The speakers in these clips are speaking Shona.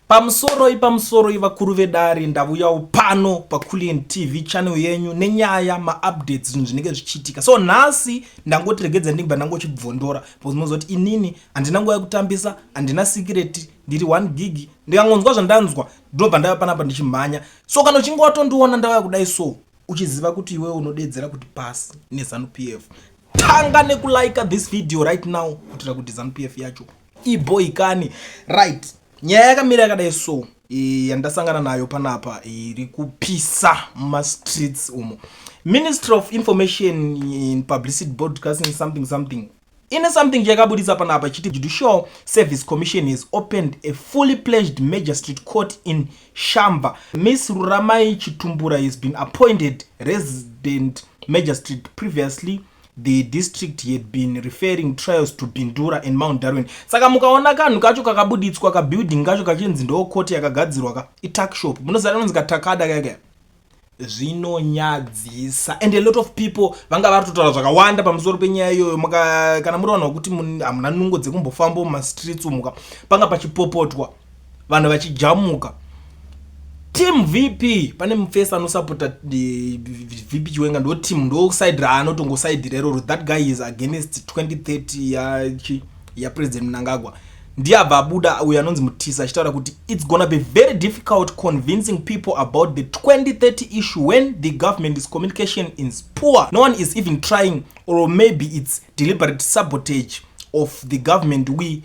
Pamusoroi pamusoroi vakuru vedare, ndavuyawo pano paCulian TV channel yenyu nenyaya, maupdates, zvinhu zvinenge zvichiitika. So nhasi ndangoti regedza ndibva ndangochibvondora because munoziva kuti inini handina nguva yekutambisa, handina secret, ndiri 1 gig. Ndikangonzwa zvandanzwa ndinobva ndava panapa ndichimhanya. So kana uchinge watondiona ndauya kudai, so uchiziva kuti iwewe unodedzera kuti pasi neZANU PF, tanga nekulike this video right now kuitira kuti ZANU PF yacho iboikani. Right, nyaya yakamira yakadai. So yandasangana nayo panapa iri kupisa mumastreets umo, Ministry of Information in Publicity, Broadcasting, something something, ine something chakabudisa panapa chiti Judicial Service Commission has opened a fully pledged magistrate court in Shamva. Miss Ruramai Chitumbura has been appointed resident magistrate. Previously, the district had been referring trials to Bindura and Mount Darwin. Saka mukaona kanhu kacho kakabuditswa, kabuilding kacho kachinzi ndo court yakagadzirwa ka, ituckshop. Munoziva inonzi katakada kaka, zvinonyadzisa. And a lot of people vanga vari kutotaura zvakawanda pamusoro penyaya iyoyo. Kana muri vanhu vakuti hamuna nungo dzekumbofamba mumastreets umuka, panga pachipopotwa, vanhu vachijamuka. Team VP, pane mufesi anosapota VP Chiwenga, ndo team, ndo side raanotongosaidhira iroro. That guy is against 2030 yaPresident Mnangagwa. Ndiye abva abuda uyo anonzi Mutisa achitaura kuti it's gonna be very difficult convincing people about the 2030 issue when the government's communication is poor. No one is even trying, or maybe it's deliberate sabotage of the government, we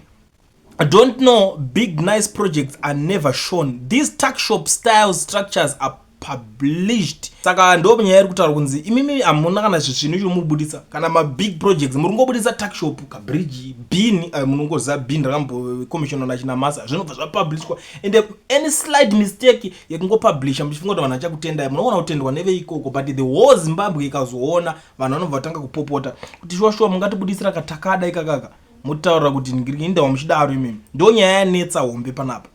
I don't know. Big nice projects are never shown. These tuck shop style structures are published. Saka ndo nyaya iri kutaura kunzi imimi hamuna kana zvisvinu chomubudisa, kana mabig projects muri kungobudisa tuckshop, kabridge, bin. Munongoziva bin rakambokomishonwa naChinamasa, zvinobva zvapublishwa. And any slight mistake yekungopublisha muchifunga kuti vanhu vachakutendai, munogona kutendwa neveikoko, but the whole Zimbabwe ikazoona, vanhu vanobva vatanga kupopota kuti shuwa shuwa mungatibudisira katakada ikakaka, mutaurira kuti indawa muchidaro imimi. Ndo nyaya yanetsa hombe panapa,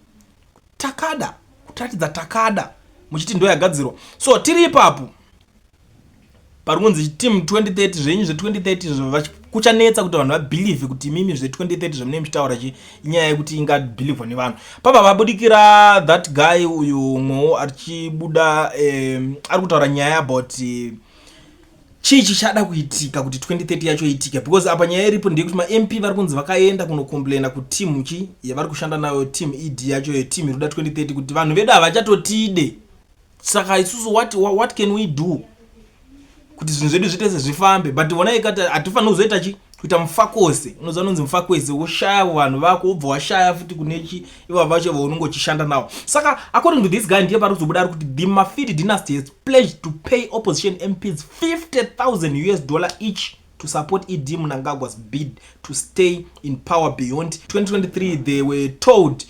takada kutaratidza takada muchiti ndo yagadzirwa. So tiri ipapo pari kunzi team 2030, zvenyu zve2030 kuchanetsa kuti vanhu vabelieve kuti imimi zve2030 zvamunenge muchitaura chi inyaya yekuti ingabelievwa nevanhu. Pabva vabudikira that guy uyu mwewo achibuda, ari kutaura nyaya about chii chichada kuitika kuti 2030 yacho iitike, because apa nyaya iripo ndeyekuti maMP vari kunzi vakaenda kunocomplaina kuteam chi yavari kushanda nayo, team ED yacho, yeteam iri kuda 2030, kuti vanhu vedu havachatotide. Saka isusu what can we do kuti zvinhu zvedu zviite sezvifambe? But ona ikati hatifaniri kuzoita chi kuita mufakose. Unoziva unonzi mufakwese, woshaya vanhu vako, wobva washaya futi kunechi ivo vacho vaunenge uchishanda navo. Saka according to this guy, ndiye pari kuzobuda ari kuti the Mafidi dynasty has pledged to pay opposition MPs US$50,000 each to support ED Mnangagwa's bid to stay in power beyond 2023. They were told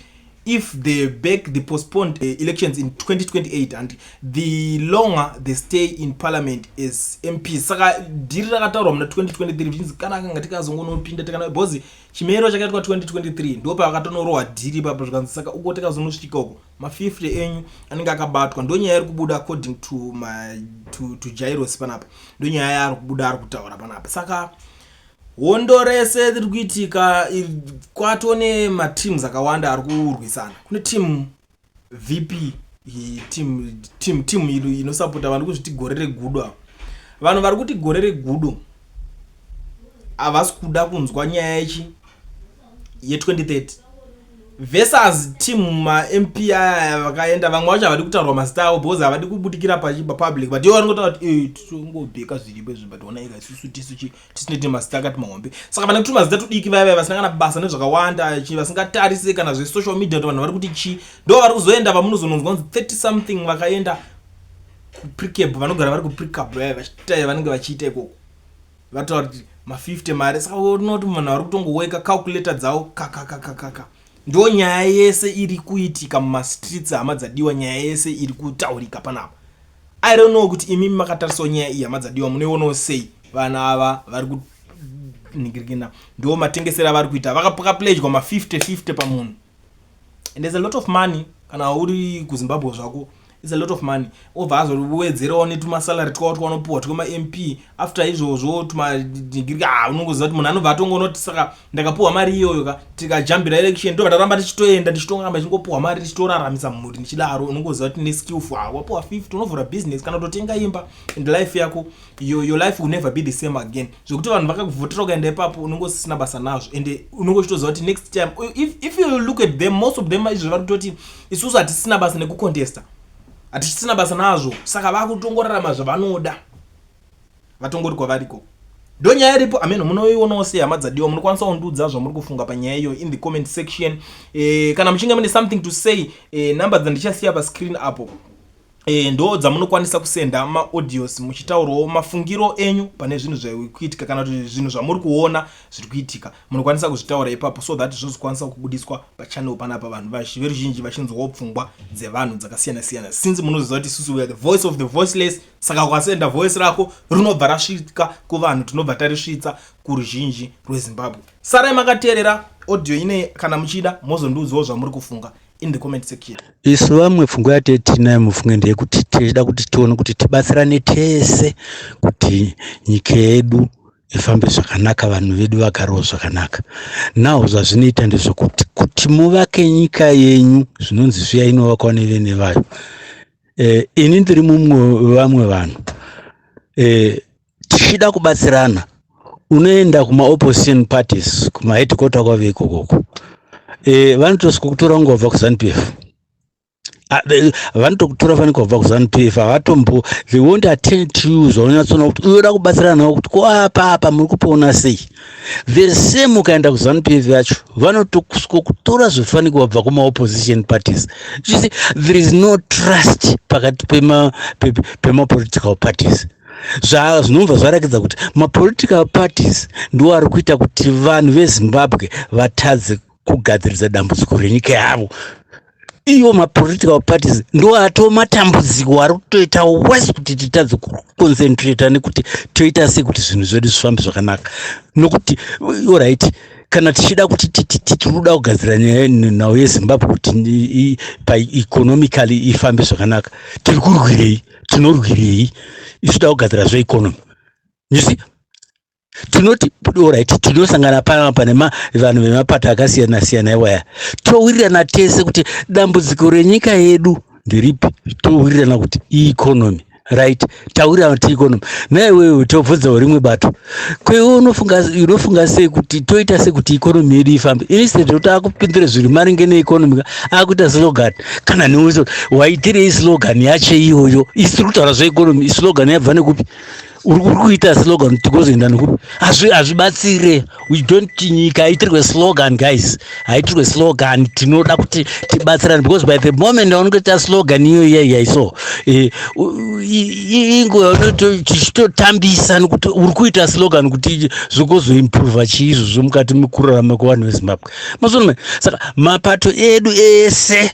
if they back the postponed elections in 2028 and the longer they stay in parliament as MPs. Saka deal rakataurwa muna 2023 zvichinzi kana kanga tikazongonopinda tikana, because chimero chakaitwa 2023, ndo pakatonorohwa deal ipapo, zvikanzi saka uko tikazonosvika uko ma50 enyu anenge akabatwa. Ndo nyaya iri kubuda according to Jairos panapa. Ndo nyaya yaari kubuda ari kutaura panapa. Saka hondo rese riri kuitika, kwatone mateams akawanda ari kurwisana. Kune team VP, team inosapota vanhu kuzviti gore regudo. Ava vanhu vari kuti gore regudo havasi kuda kunzwa nyaya yechi ye2030 versus team maMP aya vakaenda. Vamwe vacho havadi kutaurwa mazita avo because havadi kubudikira papublic, but ivo vanongotaura kuti tongobheka zviripo izvi, but onaika isusu tisu tisineti mazita akati mahombe. Saka vane kuti mazita tudiki, vaya vasina kana basa nezvakawanda, vasingatarise kana zvesocial media kuti vanhu vari kuti chi, ndo vari kuzoenda vamunozononzwa kunzi 30 something vakaenda kuPrecabe, vanogara vari kuPrecabe vaya vachiita vanenge vachiita ikoko, vataura kuti ma50 mari. Saka unoti vanhu vari kutongoweka calculator dzavo kakakakakaka. Ndo nyaya yese iri kuitika mumastreets, hama dzadiwa, nyaya yese iri kutaurika panapa. I don't know kuti imimi makatarisawo nyaya iyi, hama dzadiwa, munoionawo sei? Vanhu ava vari kunhingirikina, ndo matengesero avari kuita, vakapledgwa ma50 50 pamunhu, and there's a lot of money kana uri kuZimbabwe zvako. It's a lot of money. Obva azowedzerawo netumasalary twavo twanopuhwa twemaMP after izvozvo, tumadhigiri. Ah, unongoziva kuti munhu anobva atongonoti, "Saka ndakapuhwa mari iyoyo ka, tikajambira election, ndobva ndaramba tichitoenda, ndichitoramba ichingopuhwa mari, tichitoraramisa mhuri ndichidaro." Unongoziva kuti neskillful, ah, wapuhwa 50, unovhura business kana kutotenga imba and life yako, your life will never be the same again. Zvekuti vanhu vakakuvhotera ukaenda ipapo, unonge usisina basa nazvo. And unonge uchitoziva kuti next time, if you look at them, most of them izvo vari kutoti, "Isusu hatisina basa nekucontesta, hatichisina basa nazvo." Saka vakutongorarama zvavanoda, vatongori kwavariko. Ndo nyaya iripo. Amen. Munoionawo sei, hama dzadiwa? Munokwanisa kundiudza zvamuri kufunga panyaya iyo in the comment section. Kana muchinge mune something to say, namba dzandichasiya pascreen apo ndo dzamunokwanisa kusenda maaudios muchitaurawo mafungiro enyu pane zvinhu zviri kuitika, kana kuti zvinhu zvamuri kuona zviri kuitika. Munokwanisa kuzvitaura ipapo so that zvozokwanisa kubudiswa pachannel panapa, vanhu veruzhinji vachinzwawo pfungwa dzevanhu dzakasiyana siyana, since munoziva kuti isusu we are the voice of the voiceless. Saka ukasenda voice rako, rinobva rasvika kuvanhu, tinobva tarisvitsa kuruzhinji rweZimbabwe. Sarai makateerera audio ine. Kana muchida, mozondiudzawo zvamuri kufunga in the comment section. Isu vamwe, pfungwa yatee tinayo, mufunge, ndeyekuti tichida kuti tione kuti tibatsirane tese kuti nyika yedu ifambe zvakanaka, vanhu vedu vagarewo zvakanaka. Naho zvazvinoita ndezvekuti kuti muvake nyika yenyu, zvinonzi zviya inovakwa nevene vayo. Ini ndiri mumwe wevamwe vanhu. Tichida kubatsirana, unoenda kumaopposition parties, kumaheadquarter kwavo ikokoko, vanotosvika kutora kunge wabva kuZANU PF. Vanotokutora fanike wabva kuZANU PF. Havatombo, they won't attend to you zvaunyatsona kuti uyoda kubatsirana navo kuti ko apa apa muri kupona sei. The same ukaenda kuZANU PF yacho, vanotosvika kutora zvefanike wabva kumaopposition parties. You see, there is no trust pakati pemapolitical parties. Zvinobva zvarakidza kuti mapolitical parties ndo ari kuita kuti vanhu veZimbabwe vatadze kugadzirisa dambudziko renyika yavo. Iwo mapolitical parties ndo ato matambudziko ari kutoita wese kuti titadze kuconcentrata nekuti toita sei kuti zvinhu zvedu zvifambe zvakanaka. Nokuti alright, kana tichida kuti tinoda kugadzira nyaya, nhau yeZimbabwe kuti paeconomically ifambe zvakanaka, tiri kurwirei? Tinorwirei ichida kugadzira zveeconomy? You see, tinoti alright, tinosangana panapa nevanhu vemapato akasiyana siyana iwaya, towirirana tese kuti dambudziko renyika yedu nderipi. Towirirana kuti ieconomy, right? Tawirirana kuti economy. Naiwewe tobvunzawo rimwe bato, kweiwe unofunga sei kuti toita sei kuti economy yedu ifambe? Instead yekuti akupindure zviri maringe neeconomy, akuita slogan. Kana newe waitirei slogan yacho iyoyo? Isi tiri kutaura zveeconomy, slogan yabva nekupi? Uri kuita slogan tikozoenda nekupi? Hazvibatsire. We don't, nyika haitirwe slogan, guys, haitirwe slogan. Tinoda kuti tibatsirane, because by the moment aunongoita slogan iyo iya so inguva tichitotambisa, nekuti uri kuita slogan kuti zvokozoimprova chiizvozvo mukati mekurarama kwevanhu veZimbabwe? Mazona, saka mapato edu ese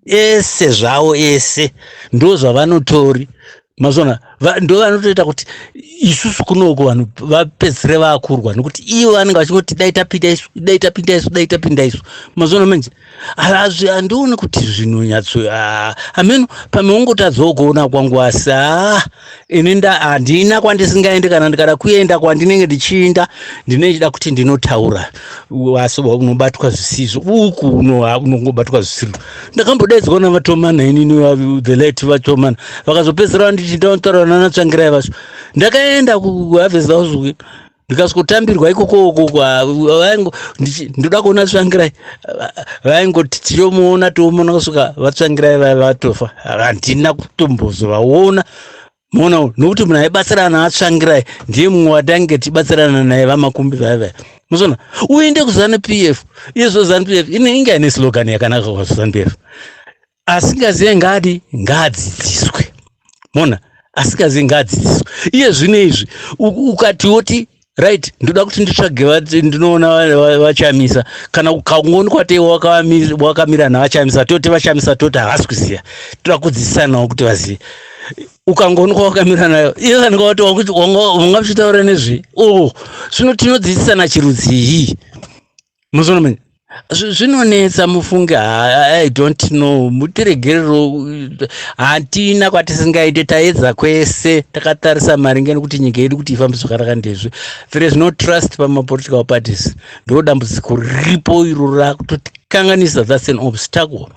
ese zvawo ese ndo zvavanotori. Mazona, ndo vanotoita kuti isusu kunoko vanhu vapedzisire vakurwa, nekuti ivo vanenge vachingoti, "Dai tapinda isu, dai tapinda isu, dai tapinda isu." Mazona manje, handioni kuti zvinonyatso, hameno, pamwe ungotadzawo kuona kwangu, asi haa, ini handina kwandisingaendi. Kana ndikada kuenda kwandinenge ndichiinda, ndinochida kuti ndinotaura, asi unobatwa zvisizvo uku, unongobatwa zvisizvo. Ndakambodaidzwa navaTomana inini, the late vaTomana, vakazopedzisira vanditi ndanotaura nanaTsvangirai vacho. Ndakaenda kuHarvest House, ndikasvikotambirwa ikoko. Ndoda kuona Tsvangirai, vaingoti tichomuona, tomuona. Kusvika vaTsvangirai vaya vatofa, handina kutombozovaona. Muona, nokuti munhu aibatsirana aTsvangirai ndiye mumwe watange tibatsirana naye, vaMakumbi vaya vaya. Muzona, uende kuZANU PF izvo, ZANU PF inge ine slogan yakanaka kwaZANU PF: "Asingazive ngadi ngaadzidziswe." Mona, asingazive ngaadzidziswe. Iye zvino izvi ukatiwoti right, ndoda kuti nditsvage, ndinoona vaChamisa, kana ukangoonekwa tei wakamira navaChamisa, toti vaChamisa, toti havasi kuziva, toda kudzidzisanawo kuti vazive. Ukangoonekwa wakamira nayo iye, vanenge vati wanga uchitaura nezvi o. Zvino tinodzidzisana chirudzii? Muzona manje. Zvinonetsa mufunge. I don't know, mutiregerero. Hatina kwatisingaite, taedza kwese takatarisa maringe nekuti nyika yedu kuti ifambe zvakanaka. Ndezve there is no trust pamapolitical parties. Ndo dambudziko riripo iro rakutotikanganisa. That's an obstacle.